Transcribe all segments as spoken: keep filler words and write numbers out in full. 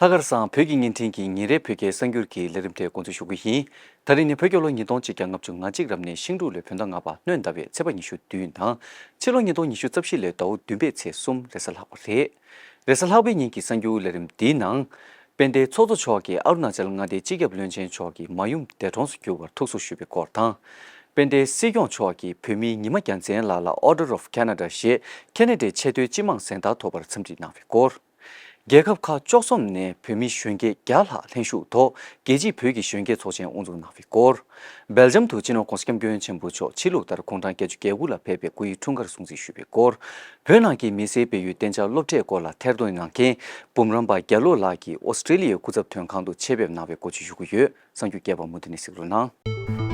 ལྷག་དཀར་བཟང་བོད་ཀྱི་བརྙན་འཕྲིན་གྱི་ཉིན་རེའི་བོད་སྐད་གསར་འགྱུར་གྱི་ལས་རིམ་དེ་འགོ་འཛུགས་ཞུ་གི་ཡིན། ད་རིང་ནི་བོད་རྒྱལ་ལོ་ཉིས་སྟོང་གཅིག་བརྒྱ་ལྔ་བཅུ་ང་གཅིག་རབ་གནས་ཤིང་འབྲུག་ལོའི་བོད་ཟླ་ལྔ་པ་སྣོན་ཟླ་བའི་ཚེས་པ་ཉི་ཤུ་བདུན་དང་། ཕྱི་ལོ་ཉིས་སྟོང་ཉི་ཤུ་རྩ་བཞི་ལོའི་ཟླ་བ་བདུན་པའི་ཚེས་གསུམ་རེས་གཟའ་ལྷག་པ་རེད། རེས་གཟའ་ལྷག་པའི་ཉིན་གྱི་གསར་འགྱུར་ལས་རིམ་འདིའི་ནང་། དཔལ་ལྡན་ཚོགས་གཙོ་མཆོག་གིས་ཨ་རུ་ན་ཅལ་མངའ་སྡེའི་སྤྱི་ཁྱབ་བློན་ཆེན་མཆོག་གི་མ་ཡུམ་འདས་གྲོངས་སུ་གྱུར་བར་ཐུགས་གསོ་ཞུས་པའི་སྐོར་དང་། དཔལ་ལྡན་སྲིད་སྐྱོང་མཆོག་གིས་བོད་མིའི་ཉི་མ་རྒྱལ་མཚན་ལགས་ལ་Order of Canada ཞེས་ཁེ་ན་ཌའི་ཆེས་མཐོའི་སྤྱི་དམངས་གཟེངས་རྟགས་ཐོབ་པར་འཚམས་འདྲི་གནང་བའི་སྐོར། རྒྱལ་ཁབ་ཁག་བཅུ་གསུམ་ནས་བོད་མི་གཞོན་སྐྱེས་བརྒྱ་ལྷག་ལྷན་ཞུགས་ཐོག་རྒྱལ་སྤྱིའི་བོད་ཀྱི་གཞོན་སྐྱེས་ཚོགས་ཆེན་དབུ་འཛུགས་གནང་བའི་སྐོར། སྦེལ་ཇམ་དུ་སྤྱི་ནོར་༧གོང་ས་༧སྐྱབས་མགོན་ཆེན་པོ་མཆོག་ཕྱི་ལུགས་ལྟར་དགུང་གྲངས་བརྒྱད་ཅུ་གྱ་དགུ་ལ་ཕེབས་པའི་སྐུའི་འཁྲུངས་སྐར་སྲུང་བརྩི་ཞུས་པའི་སྐོར། བོད་ནང་གི་མི་སེར་སྤེལ་ཡུལ་གཏན་འཇགས་སློབ་གྲྭའི་སྐོར་ལ་ཐེར་འདོན་གནང་མཁན་འབུམ་རམས་པ་རྒྱ་ལོ་ལགས་ཀྱིས་ཨོ་སི་ཀྲེ་ལི་ཡའི་སྐུ་ཚབ་དོན་ཁང་དུ་ཆེད་ཕེབས་གནང་བའི་སྐོར་བཅས་ཞུ་གི་ཡོད། གསར་འགྱུར་རྒྱས་པ་མུ་མཐུད་ནས་གཟིགས་རོགས་གནང་།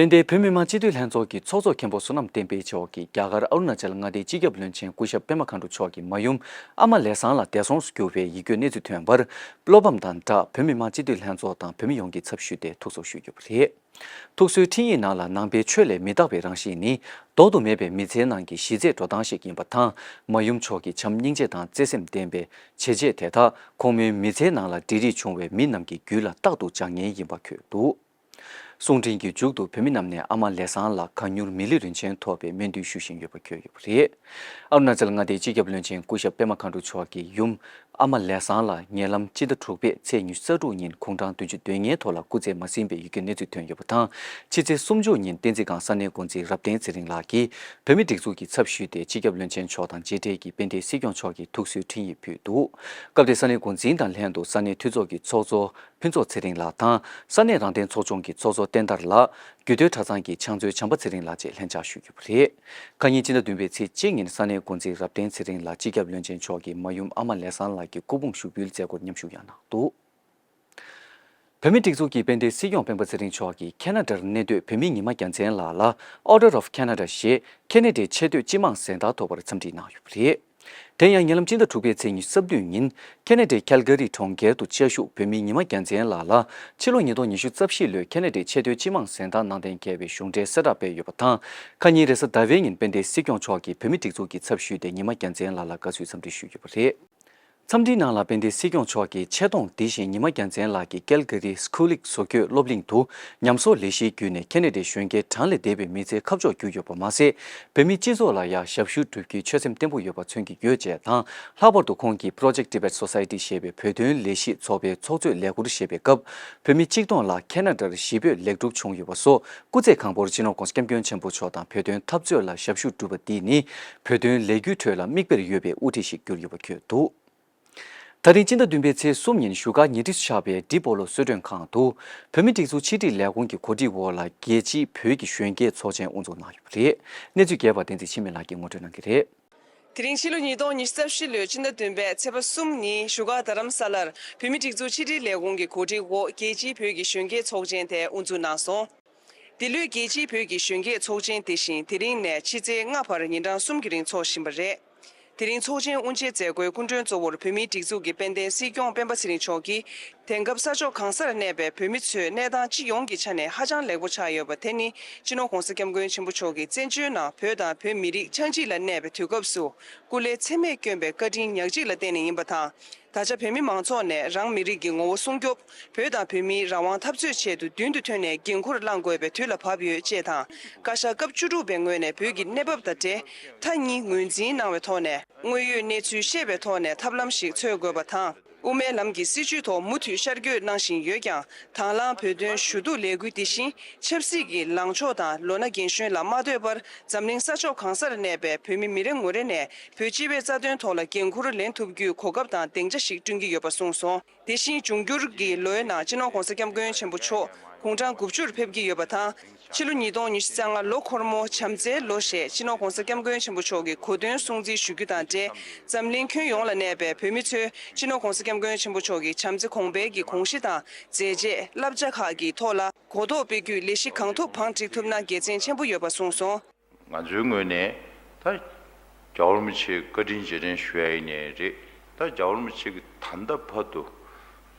དཔལ་ལྡན་བོད་མི་མང་སྤྱི་འཐུས་ལྷན་ཚོགས་ཀྱི་ཚོགས་གཙོ་མཁན་པོ་བསོད་ནམས་བསྟན་འཕེལ་མཆོག་གིས་རྒྱ་གར་ཨ་རུ་ན་ཅལ་མངའ་སྡེའི་སྤྱི་ཁྱབ་བློན་ཆེན་སྐུ་ཞབས་པད་མ་མཁའ་འགྲོ་མཆོག་གི་མ་ཡུམ་ཨ་མ་ལས་བཟང་ལགས་འདས་གྲོངས་སུ་གྱུར་བའི་ཡིད་སྐྱོའི་གནས་ཚུལ་ཐོན་པར། བློ་ཕམ་དང་སྦྲགས་བོད་མི་མང་སྤྱི་འཐུས་ལྷན་ཚོགས་དང་བོད་མི་ཡོངས་ཀྱི་ཚབ་ཞུས་ཏེ་ཐུགས་གསོ་ཞུས་ཡོད་པ་རེད། ཐུགས་གསོའི་འཕྲིན་ཡིག་ནང་ལ། ནང་པའི་ཆོས་ལས་མི་རྟག་པའི་རང་བཞིན་ནི་ལྡོག་ཏུ་མེད་པའི་མི་ཚེའི་ནང་གི་གཞི་རྩའི་འགྲོ་སྟངས་ཤིག་ཡིན་པ་དང་། མ་ཡུམ་མཆོག་གི་བྱམས་སྙིང་རྗེ་དང་བརྩེ་སེམས་ལྡན་པའི་བྱས་རྗེས་དེ་དག་ཁོང་མོའི་མི་ཚེའི་ནང་ལ་འབྲེལ་རིས་བྱུང་བའི་མི་རྣམས་ཀྱི་རྒྱུད་ལ་རྟག་ཏུ་འཇགས་ངེས་ཡིན་པ་འཁོད་འདུག། གསུང་འཕྲིན་གྱི་མཇུག་ཏུ་བོད་མི་རྣམས་ནས་ཨ་མ་ལས་བཟང་ལ་གང་མྱུར་མི་ལུས་རིན་ཆེན་ཐོབ་པའི་སྨོན་འདུན་ཞུ་བཞིན་ཡོད་པ་འཁོད་ཡོད་པ་རེད། ཨ་རུ་ན་ཅལ་མངའ་སྡེའི་སྤྱི་ཁྱབ་བློན་ཆེན་སྐུ་ཞབས་པད་མ་མཁའ་འགྲོ་མཆོག་གི་ཡུམ་ཨ་མ་ལས་བཟང་ལགས་ཉེ་ལམ་སྤྱི་ཟླ་དྲུག་པའི་ཚེས་ཉི་ཤུ་རྩ་དྲུག་ཉིན་དགུང་གྲངས་བདུན་ཅུ་དོན་ལྔའི་ཐོག་ལ་སྐུ་ཚེ་མ་ཟིན་པའི་ཡི་གེ་གནས་ཚུལ་ཐོན་ཡོད་པ་དང་། ཕྱི་ཚེས་སུམ་ཅུ་ཉིན་བསྟན་འཛིན་སྒང་ས་གནས་འགོ་འཛིན་རབ་བརྟན་ཚེ་རིང་ལགས་ཀྱིས་བོད་མི་སྒྲིག་འཛུགས་ཀྱི་ཚབ་ཞུས་ཏེ་སྤྱི་ཁྱབ་བློན་ཆེན་མཆོག་དང་མཇལ་འཕྲད་ཀྱིས་དཔལ་ལྡན་སྲིད་སྐྱོང་མཆོག་གི་ཐུགས་གསོའི་འཕྲིན་ཡིག་ཕུལ་འདུག། སྐབས་དེར་ས་གནས་འགོ་འཛིན་དང་ལྷན་དུ་ས་གནས་འཐུས་ཚོགས་ཀྱི་ཚོགས་གཙོ་ཕུན་ཚོགས་ཚེ་རིང་ལགས་དང་ས་གནས་རང་བདེན་ཚོགས་ཆུང་གི་ཚོགས་གཙོ་བསྟན་དར་ལགས། རྒྱུད་སྟོད་གྲྭ་ཚང་གི་ཕྱག་མཛོད་བྱམས་པ་ཚེ་རིང་ལགས་བཅས་ལྷན་བཅར་ཞུས་ཡོད་པ་རེད། ཁ་ཉིན་སྤྱི་ཟླ་བདུན་པའི་ཚེས་གཅིག་ཉིན་ས་གནས་འགོ་འཛིན་རབ་བརྟན་ཚེ་རིང་ལགས་སྤྱི་ཁྱབ་བློན་ཆེན་མཆོག་གི་མ་ཡུམ་ཨ་མ་ལས་བཟང་ལགས་ཀྱི་སྐུ་ཕུང་ཞུགས་འབུལ་མཛད་སྒོར་མཉམ་ཞུགས་ཡང་གནང་འདུག། བོད་མི་སྒྲིག་འཛུགས་ཀྱི་དཔལ་ལྡན་སྲིད་སྐྱོང་སྤེན་པ་ཚེ་རིང་མཆོག་གིས་ཁེ་ན་ཌར་གནས་སྡོད་བོད་མི་ཉི་མ་རྒྱལ་མཚན་ལགས་ལ་Order of Canada ཞེས་ཁེ་ན་ཌའི་ཆེས་མཐོའི་སྤྱི་དམངས་གཟེངས་རྟགས་ཐོབ་པར་འཚམས་འདྲི་གནང་ཡོད་པ་རེད། དེ་ཡང་ཉེ་ལམ་སྤྱི་ཟླ་དྲུག་པའི་ཚེས་ཉི་ཤུ་རྩ་བདུན་ཉིན་ཁེ་ན་ཌའི་ཁལ་ག་རི་གྲོང་ཁྱེར་དུ་བཅའ་བཞུགས་བོད་མི་ཉི་མ་རྒྱལ་མཚན་ལགས་ལ་ཕྱི་ལོ་ཉིས་སྟོང་ཉི་ཤུ་རྩ་བཞི་ལོའི་ཁེ་ན་ཌའི་ཆེས་མཐོའི་སྤྱི་དམངས་གཟེངས་རྟགས་གནང་གཏན་འཁེལ་བའི་གཞུང་འབྲེལ་གསལ་བསྒྲགས་སྤེལ་ཡོད་པ་དང་། ཁ་ཉིན་རེས་གཟའ་ཟླ་བའི་ཉིན་དཔལ་ལྡན་སྲིད་སྐྱོང་མཆོག་གིས་བོད་མི་སྒྲིག་འཛུགས་ཀྱི་ཚབ་ཞུས་ཏེ་ཉི་མ་རྒྱལ་མཚན་ལགས་ལ་དགའ་བསུའི་འཚམས་འདྲི་ཞུས་ཡོད་པ་རེད། འཚམས་འདྲིའི་ནང་ལ་དཔལ་ལྡན་སྲིད་སྐྱོང་མཆོག་གིས་ཆེ་མཐོང་འདི་བཞིན་ཉི་མ་རྒྱལ་མཚན་ལགས་ཀྱིས་ཀལ་ག་རི་སྐུ་ལིག་བཟོ་བཀོད་སློབ་གླིང་དུ་ཉམས་གསོ་ལས་གཞིའི་བརྒྱུད་ནས་ཁེ་ན་ཌའི་གཞོན་སྐྱེས་གྲངས་ལས་འདས་པའི་མི་ཚེའི་ཁ་ཕྱོགས་བསྒྱུར་ཡོད་པ་མ་ཟད། བོད་མིའི་སྤྱི་ཚོགས་ལ་ཡང་ཞབས་ཞུ་བསྒྲུབ་རྒྱུའི་ཆོད་སེམས་བརྟན་པོ་ཡོད་པ་མཚོན་གྱི་ཡོད་ཅེས་དང་། ལྷག་པར་དུ་ཁོང་གིས་Project Tibet Society ཞེས་པའི་བོད་དོན་ལས་གཞི་ཚོགས་པའི་ཚོགས་གཙོས་ལས་ཁུར་བཞེས་པའི་སྐབས། བོད་མི་གཅིག་སྟོང་ལ་ཁེ་ན་ཌར་གཞིས་སྤོས་ལེགས་གྲུབ་བྱུང་ཡོད་པ་སོགས་སྐུ་ཚེ་གང་པོར་སྤྱི་ནོར་༧གོང་ས་༧སྐྱབས་མགོན་ཆེན་པོ་མཆོག་དང་བོད་དོན་འཐབ་རྩོད་ལ་ཞབས་ཞུ་བསྒྲུབས་པ་འདི་ནི་བོད་དོན་ལས་འགུལ་ཁྲོད་ལ་མིག་དཔེར་ཡོད་པའི་དབུ་ཁྲིད་ཞིག་གྱུར་ཡོད་པ་འཁོད་འདུག། ད་རིང་སྤྱི་ཟླ་བདུན་པའི་ཚེས་གསུམ་ཉིན་བཞུགས་སྒར་ཉེ་འཁྲིས་སུ་ཆགས་པའི་ཌི་པོ་ལོ་གསོལ་མགྲོན་ཁང་དུ་བོད་མི་སྒྲིག་འཛུགས་ཕྱི་དྲིལ་ལས་ཁུངས་ཀྱི་གོ་སྒྲིག་འོག་ལ་རྒྱལ་སྤྱིའི་བོད་ཀྱི་གཞོན་སྐྱེས་ཚོགས་ཆེན་དབུ་འཛུགས་གནང་ཡོད་པ་རེད། གནས་ཚུལ་རྒྱས་པ་བསྟན་འཛིན་འཆི་མེད་ལགས་ཀྱིས་ངོ་སྤྲོད་གནང་གི་རེད། དེ་རིང་ཕྱི་ལོ་ཉིས་སྟོང་ཉི་ཤུ་རྩ་བཞི་ལོའི་སྤྱི་ཟླ་བདུན་པའི་ཚེས་པ་གསུམ་ཉིན་བཞུགས་སྒར་རྡ་རམ་ས་ལར་བོད་མི་སྒྲིག་འཛུགས་ཕྱི་དྲིལ་ལས་ཁུངས་ཀྱི་གོ་སྒྲིག་འོག་རྒྱལ་སྤྱིའི་བོད་ཀྱི་གཞོན་སྐྱེས་ཚོགས་ཆེན་དེ་དབུ་འཛུགས་གནང་སོང་། འདི་ལོའི་རྒྱལ་སྤྱིའི་བོད་ཀྱི་གཞོན་སྐྱེས་ཚོགས་ཆེན་དེ་བཞིན་དེ་རིང་ནས་ཕྱི་ཚེས་ལྔ་བར་ཉིན་གྲངས་གསུམ་གྱི་རིང་འཚོགས་བཞིན་པ་རེད། དེ་རིང་ཚོགས་ཆེན་དབུ་འབྱེད་མཛད་སྒོའི་སྐུ་མགྲོན་གཙོ་བོར་བོད་མིའི་སྒྲིག་འཛུགས་ཀྱི་དཔལ་ལྡན་སྲིད་སྐྱོང་སྤེན་པ་ཚེ་རིང་མཆོག་གིས། དེང་སྐབས་ས་ཕྱོགས་གང་སར་གནས་པའི་བོད་མི་ཚོའི་གནས་སྟངས་སྤྱི་ཡོངས་ཀྱི་ཆ་ནས་ཧ་ཅང་ལེགས་པོ་ཆགས་ཡོད་པ་དེ་ནི་སྤྱི་ནོར་༧གོང་ས་༧སྐྱབས་མགོན་ཆེན་པོ་མཆོག་གིས་བཙན་བྱོལ་ནང་བོད་དང་བོད་མི་རིགས་ཆགས་འཇིག་ལ་གནས་པའི་དུས་སྐབས་སུ་སྐུ་ལས་ཚད་མེད་བསྐྱོན་པའི་བཀའ་དྲིན་ཉག་གཅིག་ལ་བརྟེན་ནས་ཡིན་པ་དང་། ད་ཆ་བོད་མི་མང་ཚོགས་ནས་རང་མི་རིགས་ཀྱི་ངོ་བོ་སྲུང་སྐྱོབ། བོད་དང་བོད་མིའི་རང་དབང་འཐབ་རྩོད་ཆེད་དུ་མདུན་དུ་ཐོན་ནས་འགན་ཁུར་བླངས་དགོས་པའི་དུས་ལ་བབ་ཡོད་ཅེས་དང་། བཀའ་ཤག་སྐབས་བཅུ་དྲུག་པའི་ངོས་ནས་བོད་ཀྱི་གནས་བབ་དང་འབྲེལ། མཐའ་གཉིས་ངོས་འཛིན་གནང་བའི་ཐོག་ནས། དངོས་ཡོད་གནས་ཚུལ་ཤེས་པའི་ཐོག་ནས་ཐབས་ལམ་ཞིག་འཚོལ་དགོས་པ་དང་། དབུ་མའི་ལམ་གྱི་སྲིད་བྱུས་ཐོག་མུ་མཐུད་ཤར་བསྐྱོད་གནང་བཞིན་ཡོད་ཀྱང་། དང་བླངས་བོད་དོན་ཞུ་གཏུག་ལས་འགུལ་འདི་བཞིན་ཆབ་སྲིད་ཀྱི་ལངས་ཕྱོགས་དང་ལོ་ན་རྒན་གཞོན་ལ་མ་ལྟོས་པར་འཛམ་གླིང་ས་ཕྱོགས་གང་སར་གནས་པའི་བོད་མི་མི་རེ་ངོ་རེ་ནས་བོད་སྤྱི་པའི་རྩ་དོན་ཐོག་ལ་འགན་ཁུར་ལེན་ཐུབ་རྒྱུའི་གོ་སྐབས་དང་སྡིངས་ཆ་ཞིག་བསྐྲུན་གྱི་ཡོད་པ་གསུངས་སོང་། དེ་བཞིན་འབྱུང་འགྱུར་གྱི་ལོའི་ནང་སྤྱི་ནོར་༧གོང་ས་༧སྐྱབས་མགོན་ཆེན་པོ་མཆོག་དགུང་གྲངས་དགུ་བཅུར་ཕེབས་ཀྱི་ཡོད་པ་དང་། ཕྱི་ལོ་ཉིས་སྟོང་ཉི་ཤུ་རྩ་ལྔ་ལོ་འཁོར་མོ་བྱམས་བརྩེའི་ལོ་ཞེས་སྤྱི་ནོར་༧གོང་ས་༧སྐྱབས་མགོན་ཆེན་པོ་མཆོག་གི་གོ་སྟོན་སྲུང་བརྩི་ཞུ་རྒྱུ་དང་འབྲེལ། འཛམ་གླིང་ཁྱོན་ཡོངས་ལ་གནས་པའི་བོད་མི་ཚོས་སྤྱི་ནོར་༧གོང་ས་༧སྐྱབས་མགོན་ཆེན་པོ་མཆོག་གི་བྱམས་བརྩེ་གོང་འཕེལ་གྱི་དགོངས་གཞི་དང་མཛད་རྗེས་བསླབ་བྱ་ཁག་གི་ཐོག་ལ་གོ་རྟོགས་སྤེལ་རྒྱུའི་ལས་གཞི་གང་ཐུབ་བང་སྒྲིག་ཐུབ་ན་དགེ་མཚན་ཆེན་པོ་ཡོད་པ་གསུངས་སོང་། ང་ཚོའི་ངོས་ནས་ད་ རྒྱལ་བ་རིན་པོ་ཆེ་བཀའ་དྲིན་རྗེས་དྲན་ཞུ་ཡ་ཡིན་ནའི་རེད། ད་རྒྱལ་བ་རིན་པོ་ཆེ་གི་ད་ལྟ་བར་དུ་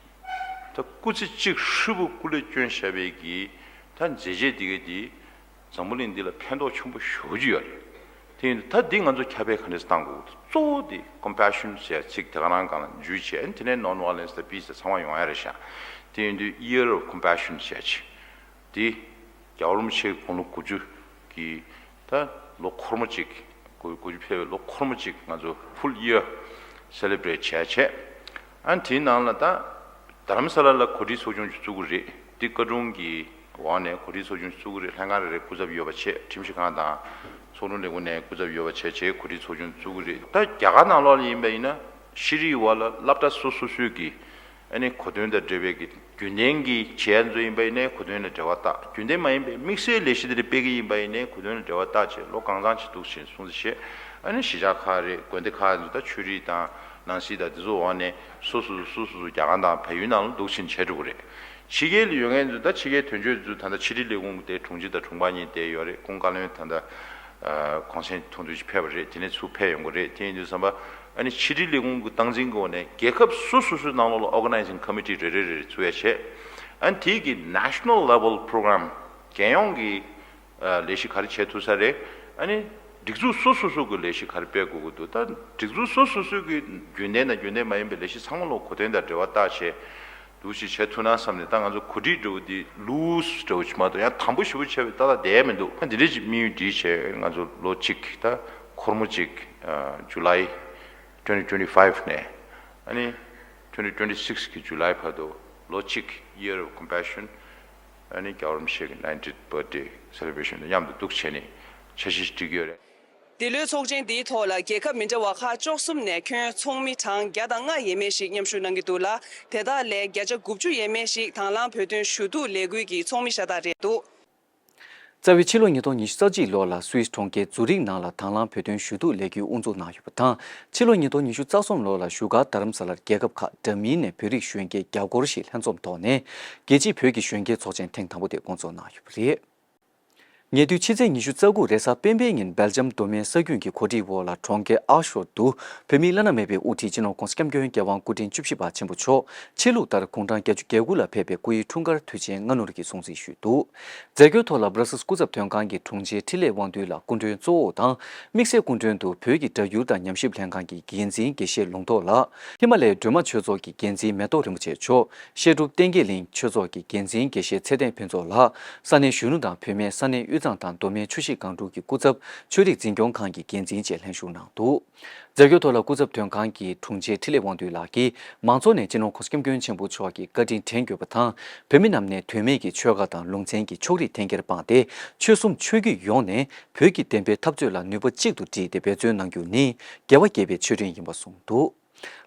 ད་སྐུ་ཚེ་གཅིག་ཧྲིལ་པོ་སྐུ་ལས་བསྐྱོན་བཞག་པའི་གི་ད་མཛད་རྗེས་འདི་ག་འདི་འཛམ་བུ་གླིང་འདི་ལ་ཕན་ཐོགས་ཆེན་པོ་ཞེ་པོ་ཅིག་ཡོད་རེད། དེ་ཡིན་དུས་ད་འདི་ང་ཚོ་ཁྱབ་སྤེལ་ག་འདྲས་བཏང་དགོས། གཙོ་བོ་འདི་compassion ཟེར་ཚིག་དེ་ག་རང་སྒང་ལ་འཇུས་བྱས། དེ་ནས་non-violence དང་peace དེ་ཚང་མ་ཡོང་ཡ་རེད་ཤག་དེ་ཡིན་དུས་year of compassion ཟེར་ཅིག་དེ་རྒྱལ་བ་རིན་པོ་ཆེ་དགུང་ལོ་དགུ་བཅུ་གི་ད་ལོ་འཁོར་མོ་གཅིག་དགུ་དགུ་བཅུ་ཕེབས་པའི་ལོ་འཁོར་མོ་གཅིག་ང་ཚོ་full year celebrate བྱས་བྱས། ཨ་ནི་དེའི་ནང་ལ་ད་རྡ་རམ་ས་ལ་ལ་གོ་སྒྲིག་ཚོགས་ཆུང་ཅིག་བཙུགས་ཀྱི་རེད། འདི་བཀའ་དྲུང་གི་འོག་ནས་གོ་སྒྲིག་ཚོགས་ཆུང་བཙུགས་ཀྱི་རེད། ལྷན་ཁང་རེ་རེ་སྐུ་ཚབ་ཡོད་པ་བྱས། ཁྲིམས་ཞིབ་ཁང་དང་ཚོགས་དྲུང་ལས་ཁུངས་ནས་སྐུ་ཚབ་ཡོད་པ་བྱས་བྱས་གོ་སྒྲིག་ཚོགས་ཆུང་བཙུགས་ཀྱི་རེད། ད་རྒྱ་གར་ནང་ལོགས་ལ་ཡིན་པ་ཡིན་ན་ཤེས་རིག་འོག་ལ་སློབ་གྲྭ་སོ་སོ་སོའི་གི་ཨ་ནི་གོ་སྟོན་དང་འབྲེལ་བའི་གི་རྒྱུན་ལྡན་གྱི་བྱེད་ཡ་ཚོ་ཡིན་པ་ཡིན་ནའི་གོ་སྟོན་ལ་འབྲེལ་བ་བཏགས། རྒྱུན་ལྡན་མ་ཡིན་པའི་དམིགས་བསལ་ལས་གཞི་དེ་འདྲ་སྤེལ་གི་ཡིན་པ་ཡིན་ནའི་གོ་སྟོན་ལ་འབྲེལ་བ་བཏགས་བྱས་ལོ་གང་འཚམ་ཅིག་འདུག་ཕྱིན་སོང་ཙང་བྱས། ཨ་ནི་གཞིས་ཆགས་ཁག་རེད། དགོན་སྡེ་ཁག་ཚོ་ད་ཆོས་རིག་དང་ནང་སྲིད་དང་དེ་ཚོ་འོག་ནས་སོ་སོ་སོ་སོ་སོ་རྒྱ་གར་དང་བལ་ཡུལ་ནང་ལ་འདུག་ཕྱིན་བྱས་འགྲོ་གི་རེད། ཕྱི་རྒྱལ་ལ་ཡོད་མཁན་ཚོ་ད་ཕྱི་རྒྱལ་དོན་གཅོད་ཚོ་ད་ལྟ་ཕྱི་དྲིལ་ལས་ཁུངས་དེ་དྲུང་ཆེ་དང་དྲུང་འཕར་གཉིས་བསྡད་ཡོད་རེད། ཁོང་བཀའ་བློན་ད་ལྟ་གོང་ཆེན་ཐུགས་འདུན་ཞིག་ཕེབས་པ་རེད། དེ་ནས་ཚུར་ཕེབས་ཡོང་གི་རེད། དེ་ཡིན་དུས་ཙམ་པ་ཨ་ནི་ཕྱི་དྲིལ་ལས་ཁུངས་ཀྱི་སྟངས་འཛིན་གྱི་འོག་ནས་རྒྱལ་ཁབ་སོ་སོ་སོའི་ནང་ལོགས་ལ་organizing committee རེ་རེ་རེ་རེ་བཙུགས་ཡ་བྱས། ཨ་ནི་དེའི་གི་national level program རྒྱལ་ཡོངས་ཀྱི་ལས་གཞི་ག་རེ་བྱས་ཐུབ་ས་རེད། ཨ་ནི་སྒྲིག་འཛུགས་སོ་སོ་སོ་གི་ལས་གཞི་ག་རེ་སྤེལ་དགོས་ཀྱི་འདུག་ད་སྒྲིག་འཛུགས་སོ་སོ་སོ་གི་རྒྱུན་ལྡན་དང་རྒྱུན་ལྡན་མ་ཡིན་པའི་ལས་གཞི་ཚང་མ་ལོ་གོ་དོན་དང་འབྲེལ་བ་བཏགས་བྱས་འདུག་ཅིག་བྱས་ཐུབ་ན་བསམ་ནས། ད་ང་ཚོ་གོ་སྒྲིག་འདྲ་བོ་འདི་loose འདྲ་བོ་ཅིག་མ་གཏོགས་ཡང་དམ་པོ་ཞེ་པོ་བྱས་པའི་ཏག་ཏག་བསྡད་མི་འདུག་ཨ་འདི་འདྲས་ཅིག་དམིགས་ཡུལ་བསྒྲིགས་བྱས་ང་ཚོ་ལོ་གཅིག་ད་འཁོར་མོ་གཅིག་ཨ་July twenty twenty five ནས་ཨ་ནི་twenty twenty six གི་July བར་དུ་ལོ་གཅིག year of compassion ཨ་ནི་རྒྱལ་བ་རིན་པོ་ཆེ་གི་ninetieth birthday celebration དང་མཉམ་དུ་འདུག་བྱས་ནས་འཆར་གཞི་ཞིག་བསྒྲིགས་ཡོད་རེད། འདི་ལོའི་ཚོགས་ཆེན་འདིའི་ཐོག་ལ་རྒྱལ་ཁབ་མི་འདྲ་བ་ཁག་བཅུ་གསུམ་ནས་ཁྱོན་ཚོགས་མི་གྲངས་བརྒྱ་དང་ལྔ་ཡས་མས་ཤིག་མཉམ་ཞུགས་གནང་གི་འདུག་ལ། དེ་དག་ལས་བརྒྱ་ཆ་དགུ་བཅུ་ཡས་མས་ཤིག་དང་བླངས་བོད་དོན་ཞུ་གཏུག་ལས་འགུལ་གྱི་ཚོགས་མི་ཤ་སྟག་རེད་འདུག་རྩ་བའི་ཕྱི་ལོ་ཉིས་སྟོང་ཉི་ཤུ་རྩ་གཅིག་ལོ་ལ་སུད་སི་གྲོང་ཁྱེར་ཛུ་རིག་ནང་ལ་དང་བླངས་བོད་དོན་ཞུ་གཏུག་ལས་འགུལ་དབུ་འཛུགས་གནང་ཡོད་པ་དང་། ཕྱི་ལོ་ཉིས་སྟོང་ཉི་ཤུ་རྩ་གསུམ་ལོ་ལ་བཞུགས་སྒར་རྡ་རམ་ས་ལར་རྒྱལ་ཁབ་ཁག་འདྲ་མིན་ནས་བོད་རིགས་གཞོན་སྐྱེས་བརྒྱ་སྐོར་ཞིག་ལྷན་འཛོམས་ཐོག་ནས་རྒྱལ་སྤྱིའི་བོད་ཀྱི་གཞོན་སྐྱེས་ཚོགས་ཆེན་ཐེངས་དང་པོ་དེ་འགོ་འཛུགས་གནང་ཡོད་པ་རེད། ཉེ་དུས་ཕྱི་ཚེས་ཉི་ཤུ་རྩ་དགུ་རེས་གཟའ་སྤེན་པའི་ཉིན་སྦེལ་ཇམ་མདོ་སྨད་ས་ཁུལ་གྱི་གོ་སྒྲིག་འོག་ལ་གྲོང་ཁྱེར་ཨ་ཤོར་དུ་བོད་མིའི་བླ་ན་མེད་པའི་དབུ་ཁྲིད་སྤྱི་ནོར་༧གོང་ས་༧སྐྱབས་མགོན་རྒྱལ་དབང་སྐུ་ཕྲེང་བཅུ་བཞི་པ་ཆེན་པོ་མཆོག་ཆོས་ལུགས་ལྟར་དགུང་གྲངས་བརྒྱད་ཅུ་གྱ་དགུ་ལ་ཕེབས་པའི་སྐུའི་འཁྲུངས་སྐར་དུས་ཆེན་སྔ་སྣུར་གྱི་སྲུང་བརྩི་ཞུས་འདུག་མཛད་སྒོའི་ཐོག་ལ་བྷ་ར་སིལ་སྐུ་ཚབ་དོན་ཁང་གི་དྲུང་ཆེ་འཕྲིན་ལས་དབང་འདུས་ལགས་སྐུ་མགྲོན་གཙོ་བོ་དང་། དམིགས་བསལ་སྐུ་མགྲོན་དུ་བོད་ཀྱི་སྒྲ་སྒྱུར་དང་ཉམས་ཞིབ་ལྷན་ཁང་གི་འགན་འཛིན་དགེ་བཤེས་ལུང་རྟོགས་ལགས། ཧི་མ་ལ་ཡའི་སྒྲོལ་མ་ཆོས་ཚོགས་ཀྱི་འགན་འཛིན་མེ་ཏོག་རིན་པོ་ཆེ་མཆོག་བཤད་སྒྲུབ་བསྟན་རྒྱས་གླིང་ཆོས་ཚོགས་ཀྱི་འགན་འཛིན་དགེ་བཤེས་ཚེ་བརྟན་ཕུན་ཚོགས་ལགས། ས་གནས་གཞོན་ནུ་དང་བུད་མེད་ས་གནས་དབུས་གཙང་དང་མདོ་སྨད་ཆུ་བཞི་སྒང་དྲུག་གི་སྐུ་ཚབ། ཆོས་རིག་འཛིན་སྐྱོང་ཁང་གི་འགན་འཛིན་བཅས་ལྷན་ཞུགས་གནང་འདུག་མཛད་སྒོའི་ཐོག་ལ་སྐུ་ཚབ་དོན་ཁང་གི་དྲུང་ཆེ་འཕྲིན་ལས་དབང་འདུས་ལགས་ཀྱིས་མང་ཚོགས་ནས་སྤྱི་ནོར་༧གོང་ས་༧སྐྱབས་མགོན་ཆེན་པོ་མཆོག་གི་བཀའ་དྲིན་དྲན་དགོས་པ་དང་། བོད་མི་རྣམས་ནས་དོན་མེད་ཀྱི་ཆོལ་ཁ་དང་ལུང་ཚན་གྱི་ཕྱོགས་རིས་འཐེན་འཁྱེར་སྤངས་ཏེ། ཆོལ་གསུམ་ཆོས་བརྒྱུད་ཡོངས་ནས་བོད་ཀྱི་བདེན་པའི་འཐབ་རྩོད་ལ་ནུས་པ་གཅིག་ཏུ་བསྒྲིལ་ཏེ་འབད་བརྩོན་གནང་རྒྱུ་ནི་རྒྱལ་བ་དགྱེས་པའི་མཆོད་སྤྲིན་ཡིན་པ་གསུངས་འདུག་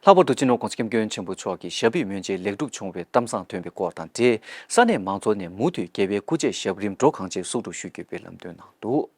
ལྷག་པར་དུ་སྤྱི་ནོར་༧གོང་ས་༧སྐྱབས་མགོན་ཆེན་པོ་མཆོག་གིས་ཞབས་པད་སྨོན་ལམ་ལེགས་གྲུབ་བྱུང་བའི་གཏམ་བཟང་ཐོན་པའི་སྐོར་དང་འབྲེལ། ས་གནས་མང་ཚོགས་ནས་མུ་མཐུད་རྒྱལ་བའི་སྐུ་ཚེ་ཞབས་རིམ་འགྲོ་གང་ཆེ་བསུ་གྲུབ་ཞུ་རྒྱུའི་སྨོན་ལམ་བཏོན་གནང་འདུག་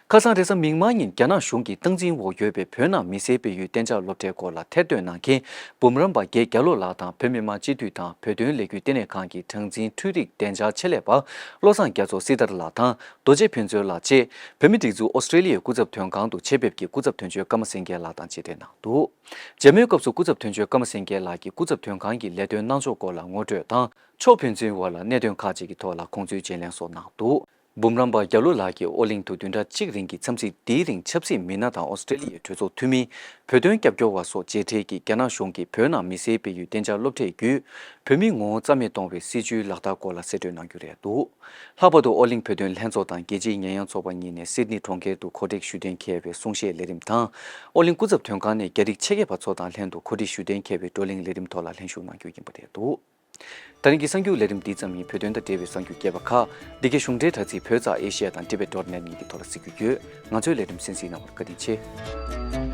ཁ་སང་རེས་གཟའ་མིག་དམར་ཉིན་རྒྱ་ནག་གཞུང་གི་སྟངས་འཛིན་འོག་ཡོད་པའི་བོད་ནང་མི་སེར་སྤེལ་ཡུལ་གཏན་འཇགས་སློབ་གྲྭའི་སྐོར་ལ་ཐེར་འདོན་གནང་མཁན་འབུམ་རམས་པ་དགེ་རྒྱ་ལོ་ལགས་དང་བོད་མི་མང་སྤྱི་འཐུས་དང་བོད་དོན་ལས་འགུལ་ལྟེ་གནས་ཁང་གི་གྲངས་འཛིན་འཕྲུལ་རིག་བདེ་འཇགས་ཆེད་ལས་པ་བློ་བཟང་རྒྱ་མཚོ་སྲི་ཐར་ལགས་དང་རྡོ་རྗེ་ཕུན་ཚོགས་ལགས་བཅས་བོད་མིའི་སྒྲིག་འཛུགས་ཨོ་སི་ཀྲེ་ལི་ཡའི་སྐུ་ཚབ་དོན་ཁང་དུ་ཆེད་ཕེབས་ཀྱིས་སྐུ་ཚབ་དོན་གཅོད་ཀརྨ་སེང་གེ་ལགས་དང་མཇལ་འཕྲད་གནང་འདུག་མཇལ་མོལ་སྐབས་སུ་སྐུ་ཚབ་དོན་གཅོད་ཀརྨ་སེང་གེ་ལགས་ཀྱིས་སྐུ་ཚབ་དོན་ཁང་གི་ལས་དོན་གནང་ཕྱོགས་སྐོར་ལ་ངོ་སྤྲོད་དང་། ཕྱོགས་ཕན་ཚུན་བར་ལ་གནད་དོན་ཁག་ཅིག་གི་ཐོག་ལ་དགོངས་ཚུལ་བརྗེ་ལེན་སོགས་གནང་འདུག་འབུམ་རམས་པ་རྒྱ་ལོ་ལགས་ཀྱིས་ཨོ་གླིང་དུ་བདུན་ཕྲག་གཅིག་རིང་གི་འཚམས་གཟིགས་འདིའི་རིང་ཆབ་སྲིད་མི་སྣ་དང་ཨོ་སི་ཀྲེ་ལི་ཡའི་གྲོས་ཚོགས་འཐུས་མི། བོད་དོན་རྒྱབ་སྐྱོར་བ་སོགས་མཇལ་འཕྲད་ཀྱིས་རྒྱ་ནག་གཞུང་གིས་བོད་ནང་མི་སེར་སྤེལ་ཡུལ་གཏན་འཇགས་སློབ་གྲྭའི་བརྒྱུད། བོད་མིའི་ངོ་བོ་རྩ་མེད་གཏོང་བའི་སྲིད་བྱུས་ལག་བསྟར་སྐོར་ལ་གསལ་བསྒྲགས་གནང་རྒྱུ་རེད་འདུག་ལྷག་པར་དུ་ཨོ་གླིང་བོད་དོན་ལྷན་ཚོགས་དང་རྒྱལ་སྤྱིའི་ཉེས་ཡངས་ཚོགས་པ་གཉིས་ནས་སིད་ནི་གྲོང་ཁྱེར་དུ་གོ་སྒྲིག་ཞུ་གཏན་འཁེལ་བའི་གསུང་བཤད་ལས་རིམ་དང་། ཨོ་གླིང་སྐུ་ཚབ་དོན་ཁང་ནས་རྒྱ་རིགས་ཆེད་མཁས་པ་ཚོ་དང་ལྷན་དུ་གོ་སྒྲིག་ཞུ་གཏན་འཁེལ་བའི་བགྲོ་གླེང་ལས་རིམ་ཐོག་ལ་ལྷན་ཞུགས་གནང་རྒྱུ་ཡིན་པ་རེད་འདུག་ད་རིང་གི་གསར་འགྱུར་ལས་རིམ་འདི་ཙམ་ཡིན། བོད་དོན་དང་འབྲེལ་བའི་གསར་འགྱུར་རྒྱས་པ་ཁག་འདི་གའི་གཞུང་འབྲེལ་དྲ་ཚིགས་བོད་ཙ་ཨེ་ཤི་ཡ་དང་tibet dot net གཉིས་ཀྱི་ཐོག་ལ་གཟིགས་རྒྱུ་ཡོད། ང་ཚོའི་ལས་རིམ་གསན་གཟིགས་གནང་བར་བཀའ་དྲིན་ཆེ།